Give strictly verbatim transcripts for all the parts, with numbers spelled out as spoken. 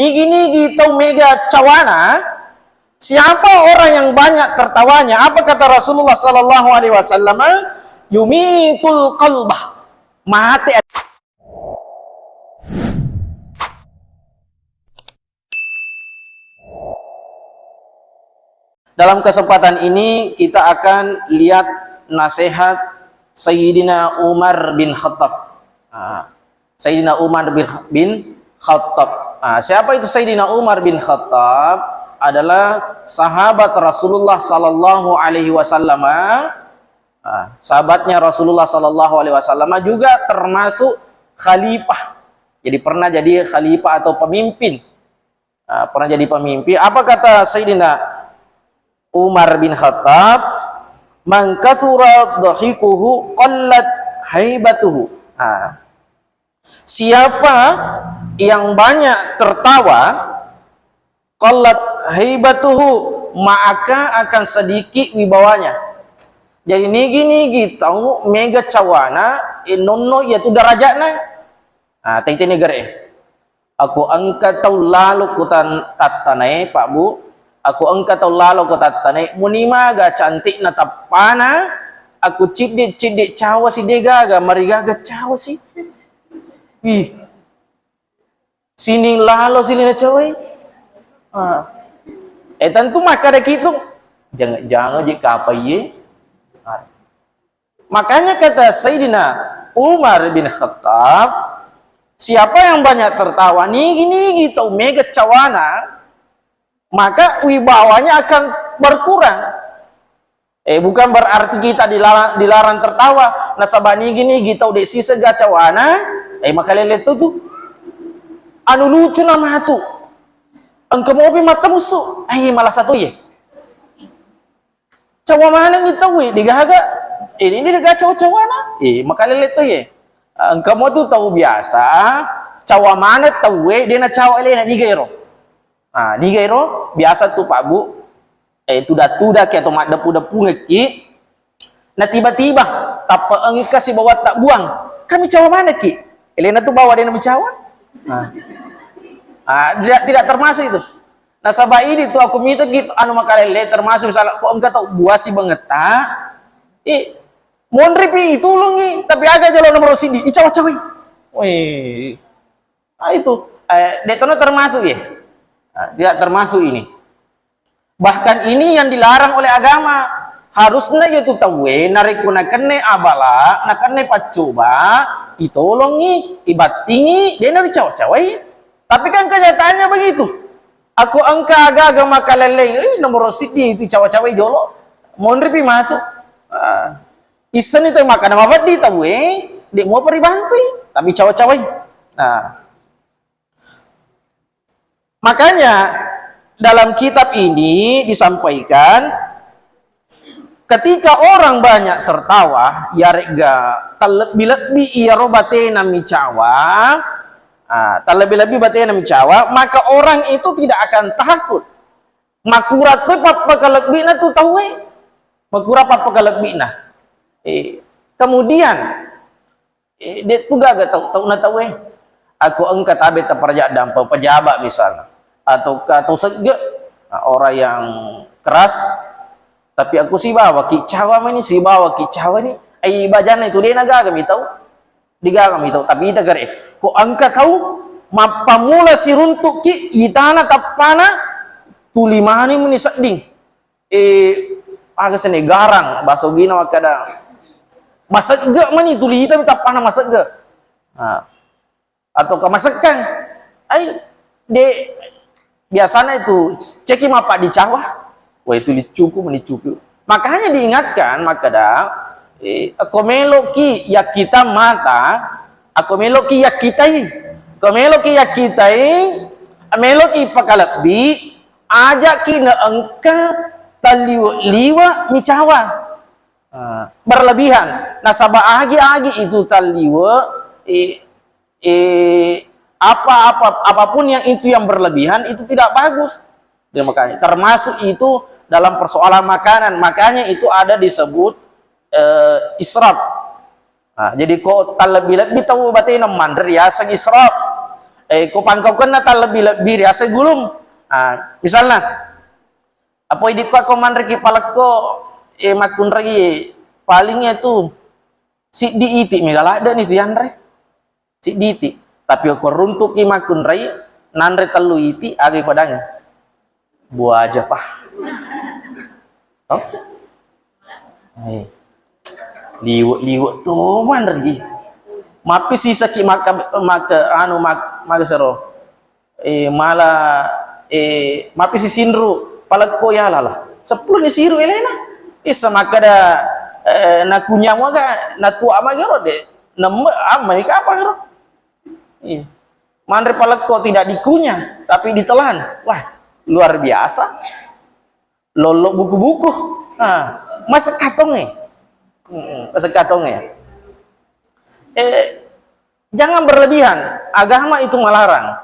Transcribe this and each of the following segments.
Nigi-nigi tau mega cawana, siapa orang yang banyak tertawanya? Apa kata Rasulullah sallallahu alaihi wasallam? Yumitul qalbah. Mate. Dalam kesempatan ini kita akan lihat nasihat Sayyidina Umar bin Khattab. Ah, Sayyidina Umar bin, bin Khattab. Ah, siapa itu Sayyidina Umar bin Khattab? Adalah sahabat Rasulullah sallallahu alaihi wasallam. Ah, sahabatnya Rasulullah sallallahu alaihi wasallam juga termasuk khalifah. Jadi pernah jadi khalifah atau pemimpin. Ah, pernah jadi pemimpin. Apa kata Sayyidina Umar bin Khattab? "Man katsura dhahikuhu qallat haibatuhu." Ah, siapa yang banyak tertawa, qallat haibatuhu, maka akan sedikit wibawanya. Jadi nigi-nigi tau mega cawana, eh, nonno iyatu darajatna. Ah, taitai negara e. Aku engka tau lalo ku tan-, tattanae, Pak Bu. Aku engka tau lalo ku tattanae, muni maga cantikna tappana, aku ciddi-ciddi cawa si degaga, marigaga cawa si. Ih. Sining lalo sining nacawai. Ah. Eh, tentu makkada kitu. Jangan-jangan je kapai ye. Ah. Makanya kata Sayyidina Umar bin Khattab, siapa yang banyak tertawa, nigi-nigi tau mega cawana, maka wibawanya akan berkurang. Eh, bukan berarti kita dilarang, dilarang tertawa. Nasaba nigi-nigi tau de sisega cawana, eh, makalele tu tu. Anu lucu na matu. Engka mopi mata musu, eh, malah satu ye. Cawa manengngi tauwe, degaga. Eh, ini degaga cawa-cawana. Eh, makalele to ye. Engka mo tu tau biasa, cawa maneng tauwe, de nacawa elena, niga ero. Ah, niga ero, biasa tu Pak Bu, eh, tuda-tudaki atau maddepu-depungekki, na tiba-tiba tappa engka sibawa tabbuang. Kami cawa manekki. Elena tu bawa de namicawa. Ah. Ah, tidak, tidak termasuk itu. Nasaba idi tu aku mita gitu, anu makalele termasuk misalnya ko engka tau buasi bangetta, eh, monri pi tulungi, tapi aga jalo nomor sidi, icawa-cawai. Weh. Ah, itu, eh, de tono termasuk ya. Ah, tidak termasuk ini. Bahkan ini yang dilarang oleh agama. Harusnya ya tu tauwe, narekko nakenne abala, nakenne paccoba, itolongi, ibattingi, de naricawa-cawai. Tapi kan kenyataannya begitu. Aku engka aga-aga makalele, eh, nomor sidi itu cawa-cawai jolo. Monri pi matu. Ah. Isseni to makkada mapeddi tauwe, de muapa ribantui, tapi cawa-cawai. Nah. Makanya dalam kitab ini disampaikan, ketika orang banyak tertawa, yarega tallebbi-lebbi iyaro batena micawa, ah, tallebbi-lebbi batena micawa, maka orang itu tidak akan takut. Makura tu pappakalebbina tu tauwe. Makura pappakalebbina. Eh, kemudian, eh, de tu gaga tau, tau na tauwe. Aku engka tabe taparaja dampa pejabat misalnya. Atau ka tau segge, nah, orang yang keras, tapi aku sibawa ki cawa mani, sibawa ki cawa ni. Ai bajana itu de na gaga mi tau. Digaga mi tau, tapi ita gare. Ko engka tau mappamula siruntuk ki, itana tappana tuli mani muni sedding. Eh, aga sene garang, bahasa Ugina makkada, masegge mani tuli ita tappana masegge. Nah, atau ke masekkang. Ai, de, biasanya itu, ceki mappa dicawa. Wah, itu licuku, menicuku. Makanya diingatkan, makkada, eh, ako meloki yakkita mata, ako meloki yakkitai. Ako meloki yakkitai, meloki pakalebbi, ajaki na engka talliwe-liwe micawa. Ah, berlebihan. Nasaba agi-agi itu talliwe, eh, eh, apa-apa, apapun yang itu yang berlebihan itu tidak bagus. Dan makanya, termasuk itu dalam persoalan makanan. Makanya itu ada disebut, eh, israf. Nah, jadi ko tallebbi-lebbi tau batena manre riaseng israf. Eh, ko pangkaukenna tallebbi-lebbi riaseng gulung. Ah, misalna, apa idi ko manreki palekko, eh, makkunrai paling itu siddi iti mega ladde ni tu yanre. Siddi iti. Tapi ko runtuki makkunrai, nanre tellu iti, aga ifadangi? Buah aja, Pak. Oh? Eh. Liwe-liwe to manreki. Mappi sisaki maka, maka, anu, mak-, maka sero. Eh, mala, eh, mappi sisinru, palekko ya lala. Seppulo ni siru elena. Issa makkada, eh, nakunyamu aga, natua magero de. Nemme, amma ni kapang ro. Iya. Manre palekko tidak dikunyah, tapi ditelan. Wah, luar biasa. Lollo buku-buku. Ah, masekkatongnge. Mm-mm, masekkatongnge. Eh, jangan berlebihan. Agama itu melarang.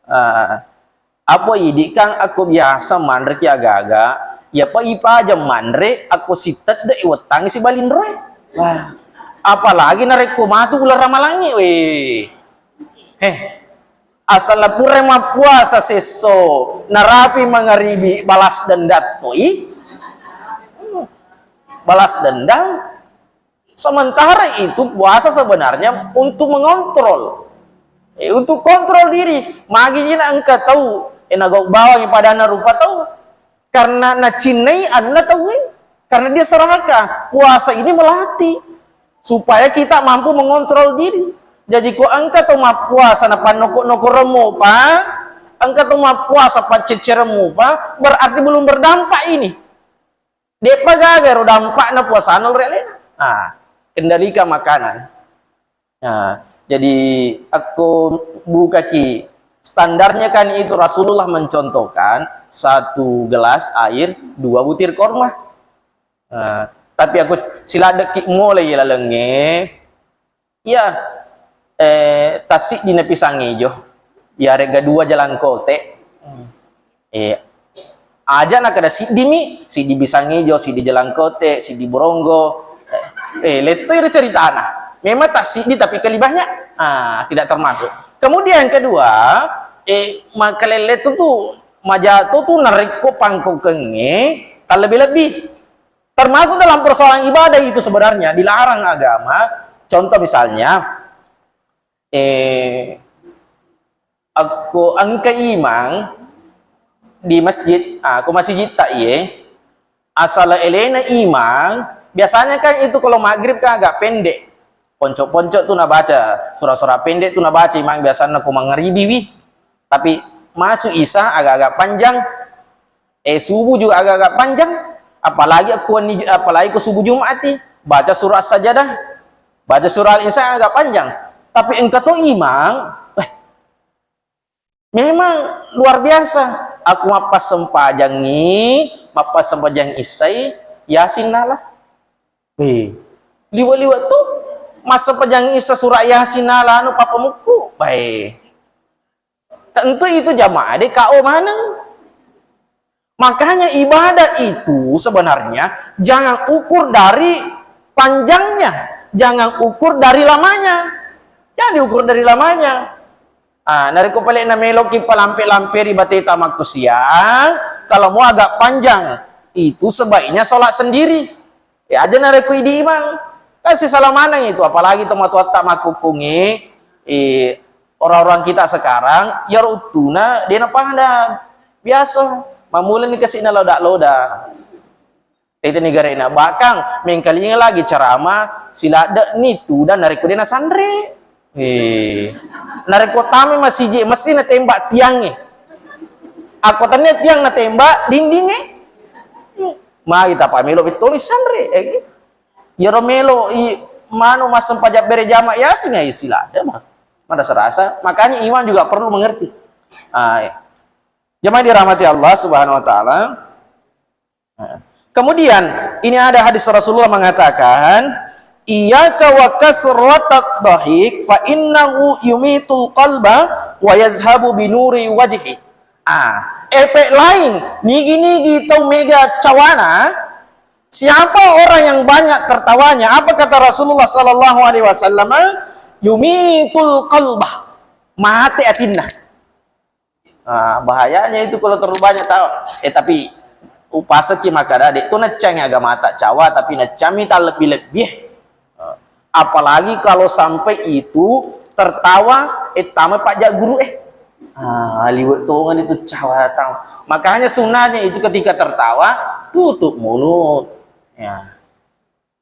Ah, apa idi kang aku biasa manreki aga-aga, ya pa ipajang manre, aku sitedde iwettangi sibalinroe. Wah, apalagi narekko matu bulan ramalangnge, weh. Heh, asal pura mappuasa sesso, narapi mangaribi, balas dendam toi. Hmm. Balas dendam. Sementara itu puasa sebenarnya untuk mengontrol. Eh, untuk kontrol diri. Magi na engka tau, eh, nagau bawang padanna rupa tau. Karena nacinnai anna tauwe. Karena dia serakah. Puasa ini melatih. Supaya kita mampu mengontrol diri. Jadi ko engka to mappuasa na pannoko-nokoremmu pa, engka to mappuasa paccecceremmu pa, berarti belum berdampak ini. De'pa gaga ero dampakna puasana ri alena. Ah, kendalikan makanan. Nah, jadi akko bukaki standarnya kan itu Rasulullah mencontohkan satu gelas air, dua butir korma. Nah, tapi aku siladdeki mulai lalengnge, iya, eh, tassiddi na pisang ijo, iyarega dua jalangkote. Eh, aja nakada siddi mi, siddi pisang ijo, siddi jalangkote, siddi boronggo. Eh, eh, lettoi ro ceritana. Memang tassiddi tapi kali banyak. Ah, tidak termasuk. Kemudian yang kedua, eh, makalelle tu tu majato tu narekko pangkaukengnge tallebbi-lebbi. Termasuk dalam persoalan ibadah itu sebenarnya dilarang agama. Contoh misalnya, eh, akko engka imang di masjid, ah, ko masijid ta iye, asal elena imang, biasanya kan itu kalau maghrib kan agak pendek. Ponco-ponco tu nabaca, sura-sura pendek tu nabaca imang biasanna ko mangaribi wi. Tapi masuk isya agak-agak panjang. Eh, subuh juga agak-agak panjang, apalagi aku ni-, apalagi ko subuh Jumat i, baca surah As-Sajdah, baca surah Al-Insan agak panjang. Tapi engka to imang, eh, memang luar biasa. Aku mappasempajangi, mappassempajang isai, Yasin nala. Eh, liwa-liwa tu massempajang isa surah Yasin nala anu papamukku. Bae. Tentu itu jamaah de K O maneng. Makanya ibadah itu sebenarnya jangan ukur dari panjangnya, jangan ukur dari lamanya. Jangan diukur dari lamanya. Ah, narekko pale na meloki palampe-lampe ri bateta makkusiang, kalau mau agak panjang, itu sebaiknya sholat sendiri. Eh, aja narekko idi imang. Kan sisala maneng itu, apalagi tomatoatta makkukkungngi, eh, orang-orang kita sekarang, iyaro uttuna de napada. Biasa, mammulani kasi naloda-loda. Tete negarana, bahkan mengkalinga lagi ceramah, siladde ni tudang narekko de nasanre. Eh, narekko tama masiji mesti natembak tiangnge. Akko tania tiang natembak dindingnge. Magi tapamelo bettoni sanre, eh, iyaro melo i manu massempajang bere jama Yasin, ya istilah ada mah. Marasa-rasa. Makanya imam juga perlu mengerti. Ah, ya. Jamaah dirahmati Allah Subhanahu wa Ta'ala. Nah. Kemudian, ini ada hadis Rasulullah mengatakan, "Iyyaka wa kasratat dhahik, fa innahu yumitul qalba wa yazhabu binuri wajhi." Ah, efek lain, nigi-nigi tau mega cawana, siapa orang yang banyak tertawanya? Apa kata Rasulullah sallallahu alaihi wasallam? Yumitul qalbah. Mate atinna. Ah, bahayanya itu kalau terlalu banyak tawa. Eh, tapi upasaki makkada, de' to naccangi agamata cawa, tapi naccammi tallebbi-lebbi, eh. Ah, apalagi kalau sampai itu tertawa, eh, tama pajak guru, eh. Ah, liwe' tongan itu cawa tawa. Makanya sunnahnya itu ketika tertawa, tutup mulut. Ya.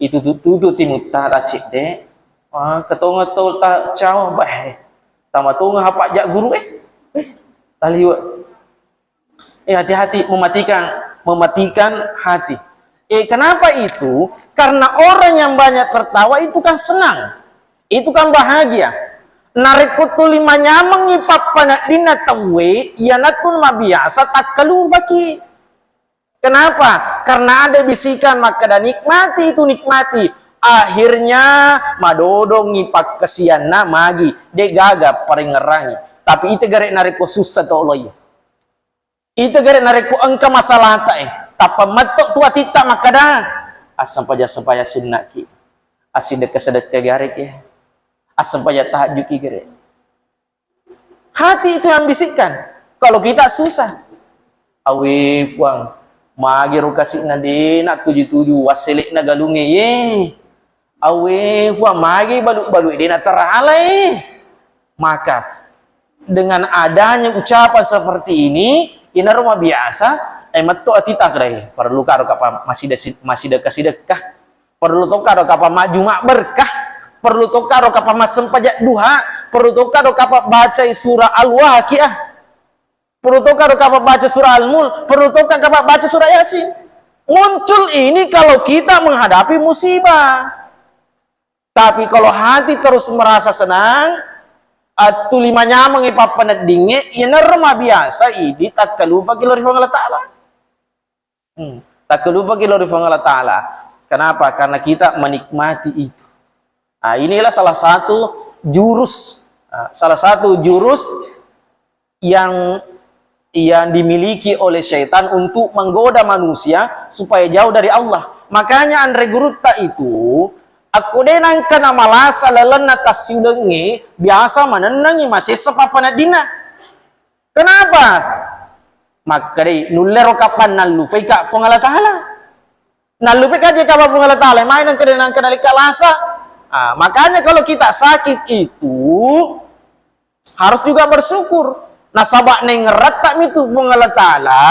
Itu tu-, tutu timutta ta cedde. Ah, ketonga to ta cawa, bah, eh. Tama tonga hapa ja guru, eh. Eh, taliwe. Eh, hati-hati mematikan, mematikan hati. Eh, kenapa itu? Karena orang yang banyak tertawa itu kan senang. Itu kan bahagia. Narekko tuli manyamengngi pappaneddinna tauwe, iyanatu mabiasa takkalufaki. Kenapa? Karena ada bisikan makkeda, "Nikmati itu, nikmati." Akhirnya madodongngi pakkasianna magi, de' gaga parengngerangi. Tapi ite gare' narekko sussa to loiye. Ite gare' narekko engka masalahta e. Tappa metto tu atitta makkeda, "Assempajang-sempajang sunnaki. Assidekka-sedekka gareki. Assempajang tahajjuki gare'." Hati itu yang bisikkan. Kalau kita susah. Awe Puang, magiro kasi'na de' natuju-tuju wassele'na galungnge ye. Awe Puang, magi balu-balu de' naterala e. Maka dengan adanya ucapan seperti ini, inaro mabiasa, eh, metto atita kedai. Perlu karo kapa masih desi-, masih deka-sidekah. Perlu tokka ro kapang majjuma berkah, perlu tokka ro kapang massempajang duha, perlu tokka ro kapang bacai surah Al-Waqiah, perlu tokka ro kapang baca surah Al-Mulk, perlu tokka kapang baca surah Yasin. Muncul ini kalau kita menghadapi musibah. Tapi kalau hati terus merasa senang, attuli manyamengngi pappaneddingnge, iyanaro mabiasa idi takkalufaki lao ri Puang Allah Ta'ala. Hmm. Takkalufaki lao ri Puang Allah Ta'ala. Kenapa? Karena kita menikmati itu. Nah, inilah salah satu jurus, nah, salah satu jurus yang, yang dimiliki oleh syaitan untuk menggoda manusia supaya jauh dari Allah. Makanya anre gurutta itu, akko de' nangka namalasa lalenna tassiulengnge, biasa manennengi masessa pappaneddinna. Kenapa? Makkedai, nullero kapang nallupaika Puang Allah Ta'ala. Nallupaika je kapang Puang Allah Ta'ala, mai nengka de' nangka nalika lasa. Ah, makanya kalau kita sakit itu harus juga bersyukur. Nasaba nengeratta mitu Puang Allah Ta'ala,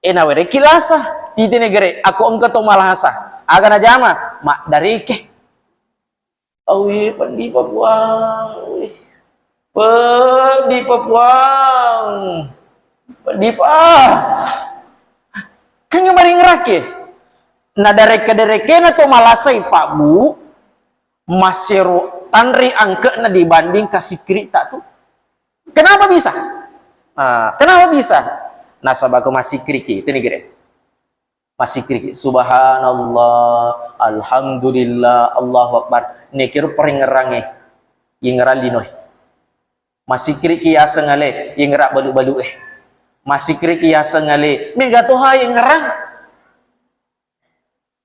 eh, nawerekki lasa. Titene gare, akko engka to malasa. Aga najama, maddareke. Awi, peddi pa Puang. Wih. Peddi pa Puang. Peddi pa. Kan maringerake. Na dareke-derekena to malasai, Pak, Bu, masero tanri angke'na dibanding kasikkiritta tu. Kenapa bisa? Ah, kenapa bisa? Nasaba ko massikkiriki, teni gere. Massikkiriki, subhanallah, alhamdulillah, Allahu Akbar. Nekiro paringngerangnge, ingngerang linoe. Massikkiriki yaseng ale, ingngerang balu-balu'e. Massikkiriki yaseng ale, mega toha ingngerang.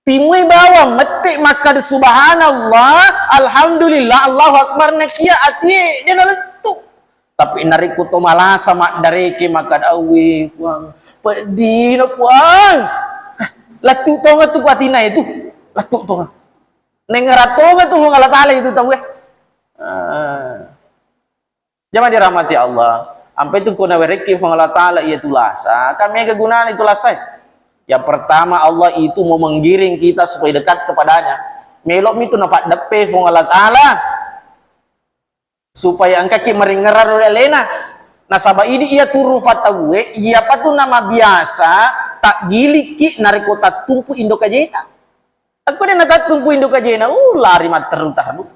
Timui bawang mette makkada subhanallah, alhamdulillah, Allahu Akbar, nakia atie de nalettu. Tapi narekko to malasa maddareke makkada, "Awe, Puang, peddino, Puang." Hah, lettu tonga tu ku atina itu. Lettu tonga. Nengara tonga tu Puang Allah Ta'ala itu tauwe. Ah. Jamaah dirahmati Allah. Ampe tu ko nawerekki Puang Allah Ta'ala iya tu lasa, kan mega gunana itu lasa. Yang pertama, Allah itu mau menggiring kita supaya dekat kepada-Nya. Melo mi tu napaddeppe Puang Allah Ta'ala. Supaya engkaki maringngerang ri alena. Nasaba idi iya turu fatauwe, iyapa tu namabiasa taggilikki narekko tattumpu indo kajeta. Akko de natattumpu indo kajena, uh, lari matteru-teru.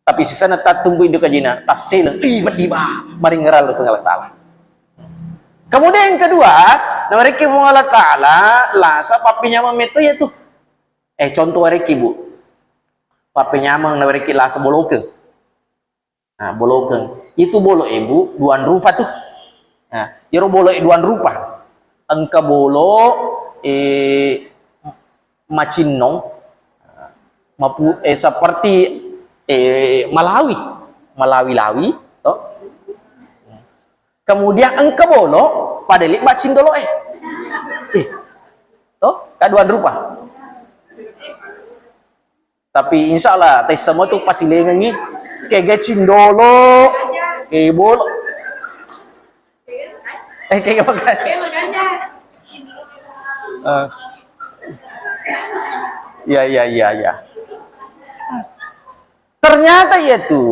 Tapi sisana tattumpu indo kajena, tasseleng, ih, peddi ba, maringngerang ri Puang Allah Ta'ala. Kemudian yang kedua, nawerekki Puang Allah Ta'ala, lasa pappinyameng metto iya tu. Eh, contoh werekki, Bu. Pappinyameng nawerekki lasa bolokeng. Nah, bolokeng. Itu bolo e, Bu, duang rupa tu. Nah, iyaro bolo e duang rupa. Engka bolo, eh, macinnong, mapu-, eh, seperti, eh, malawi. Malawi-lawi. To? Kemudian engka bolo pada libba cindolo eh. Eh. To? Kaduan rupa. Tapi insya Allah taisseng mo tu pasilengengi kega cindolo, kega bolo. Eh, kega makanya. Eh. Ya, ya, ya, ya. Ternyata iya tu,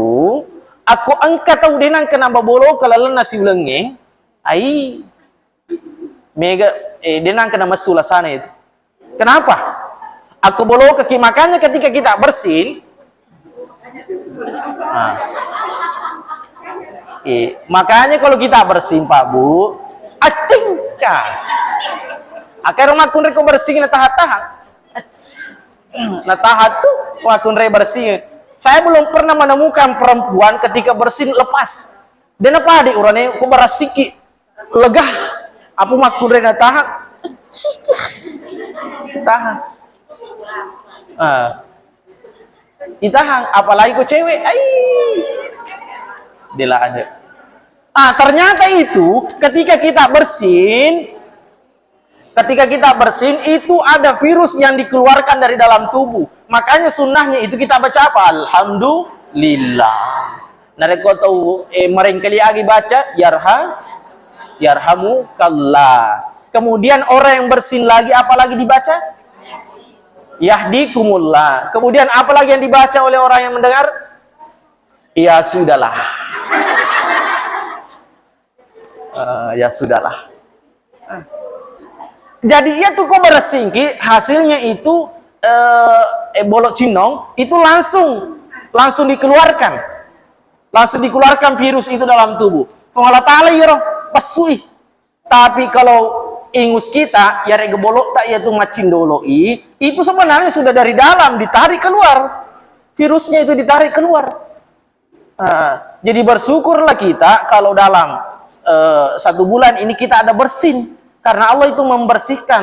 aku engka tau denang kena babolo ke lalenna siulengnge, ai mega eh, denang kena messu lasana itu. Kenapa? Aku bolokaki. Makanya ketika kita bersin, nah, eh, makanya kalau kita bersin, Pak Bu, acingka. Akhirnya makkunre ko bersin na tahan-tahan. Nah, tahan tu makkunre bersin. Saya belum pernah menemukan perempuan ketika bersin lepas. Dena padi urane ku berasiki. Lega. Apa makkunre na tahan? Tahan. Ah. Itahan, apalagi ku cewek. Ai. Dela ada. Ah, ternyata itu ketika kita bersin, ketika kita bersin itu ada virus yang dikeluarkan dari dalam tubuh. Makanya sunnahnya itu kita baca apa? Alhamdulillah. Narekko tau eh, merengkeli agi baca yarha yarhamukallah. Kemudian orang yang bersin lagi apa lagi dibaca? Yahdikumullah. Kemudian apa lagi yang dibaca oleh orang yang mendengar? Ya sudahlah. Eh, ya sudahlah. Jadi iya tu ko berasingki hasilnya itu eh, eh bolok cinong itu langsung langsung dikeluarkan. Langsung dikeluarkan virus itu dalam tubuh. Puang Allah Ta'ala iyaro pessui. Tapi kalau ingus kita, yarega bolok tak iya tu macindoloi, itu sebenarnya sudah dari dalam ditarik keluar. Virusnya itu ditarik keluar. Nah, jadi bersyukurlah kita kalau dalam eh, satu bulan ini kita ada bersin, karena Allah itu membersihkan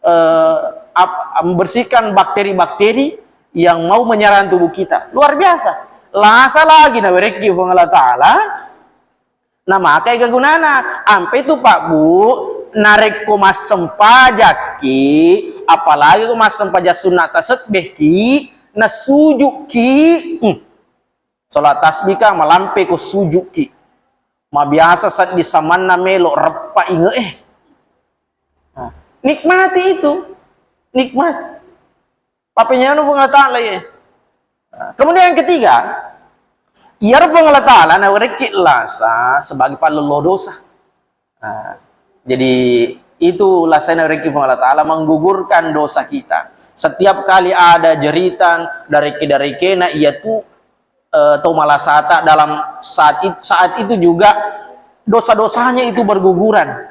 eh, ap- membersihkan bakteri-bakteri yang mau menyerang tubuh kita. Luar biasa. Lasa lagi nawerekki Puang Allah Ta'ala, na makai kegunana. Ampe tu Pak Bu, narekko massempajakki, apalagi ko massempajak sunna tasebbehki, nasujukki, hmm. Salat tasbih ka malampe ko sujukki. Mabiasa seddi samanna melo reppa inge eh. Nah, nikmati itu. Nikmati. Papenyanu Puang Allah Ta'ala ya. Nah, kemudian yang ketiga, iyaro Puang Allah Ta'ala nawerekki lasa sebagai pallello dosa. Nah, jadi itu lasana reki Puang Allah Ta'ala menggugurkan dosa kita. Setiap kali ada jeritan dari dari kena iya tu eh, tau malasata dalam saat itu, saat itu juga dosa-dosanya itu berguguran.